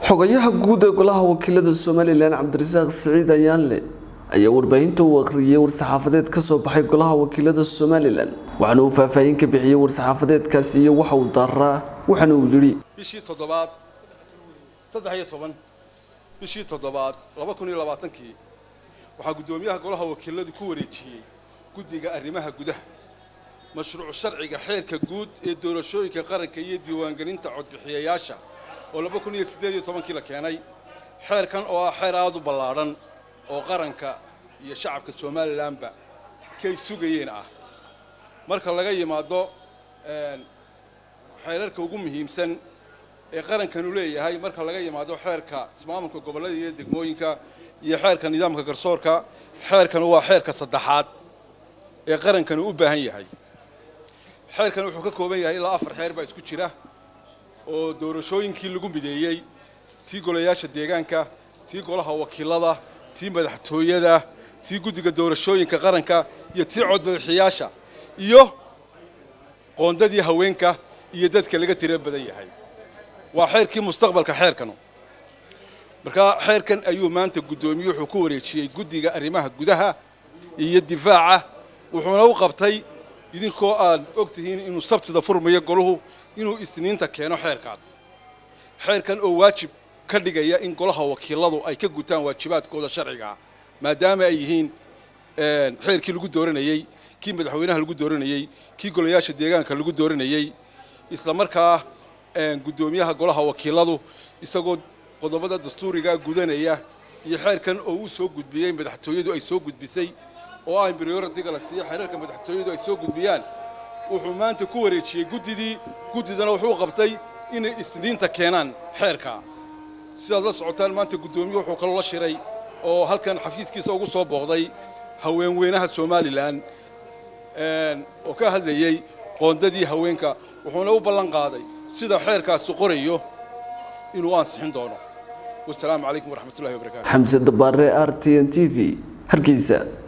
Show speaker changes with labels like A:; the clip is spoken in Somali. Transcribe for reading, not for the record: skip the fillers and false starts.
A: Xogayaha guud ee Golaha Wakiilada Somaliland, Cabdirasaaq Siciid Ayaanle, ayaa warbaahinta u akhriyay war-saxaafadeed ka soo baxay Golaha Wakiilada Somaliland, waxaana uu faahfaahin ka bixiyey war-saxaafadeedkaasi iyo waxa uu daaraa, waxaana uu yidhi:
B: Bishii toddobaad, 13 bishii toddobaad 2020-kii, waxaa guddoomiyaha Golaha Wakiiladu ku wareejiyey Guddiga Arrimaha Gudaha mashruuc sharciga xeerka guud ee doorashooyinka qaranka iyo diiwaangelinta codbixiyayaasha oo 2018-kii la keenay. Xeerkan oo ah xeer aad u ballaadhan oo qaranka iyo shacabka Somalilandba kay sugayeen ah, marka laga yimaado xeerarka ugu muhiimsan ee qarankanu leeyahay, marka laga yimaado xeerka ismaamulka gobollada iyo degmooyinka iyo xeerka nidaamka garsoorka, xeerkan waa xeerka saddexaad ee qarankanu u baahan yahay. Xeerkan wuxuu ka kooban yahay ilaa afar xeer baa isku jira oo doorashooyinkii lagu mideeyey: tii golayaasha deegaanka, tii golaha wakiilada, tii madaxtooyada, tii guddiga doorashooyinka qaranka iyo tii codbixiyaasha, iyo qoondadii haweenka iyo dadka laga tiro badan yahay. Waa xeerkii mustaqbalka xeerkanu. Marka xeerkan ayuu maanta guddoomiye wuxuu ku wareejiyey Guddiga Arrimaha Gudaha iyo Difaaca, wuxuuna u qabtay, idinkoo aad og tihiin inuu Sabtida furmayo goluhu, inuu Isniinta keeno xeerkaas. Xeerkan oo waajib ka dhigaya in Golaha Wakiiladu ay ka gutaan waajibaadkooda sharciga ah, maadaama ay yihiin xeerkii lagu dooranayey, kii madaxweynaha lagu dooranayey, kii golayaasha deegaanka lagu dooranayey. Isla markaa guddoomiyaha Golaha Wakiiladu, isagoo qodobada dastuurigaa gudanaya iyo xeerkan oo uu soo gudbiyey madaxtooyadu ay soo gudbisay, oo ah in priority-ga la siiyo xeerarka madaxtooyadu ay soo gudbiyaan, wuxuu maanta ku wareejiyey guddidii. Guddidana wuxuu qabtay inay Isniinta keenaan xeerka. Sidaad la socotaan, maanta guddoomiye wuxuu kaloo la shiray oo halkan xafiiskiisa ugu soo booqday haweenweynaha Somaliland oo ka hadlayey qoondadii haweenka, wuxuuna u ballan qaaday sida xeerkaasi qorayo inuu ansixin doono. Wasalaamu calaykum waraxmatullahi wabarakatu.
A: Xamse Dabaare, RTN TV, Hargeysa.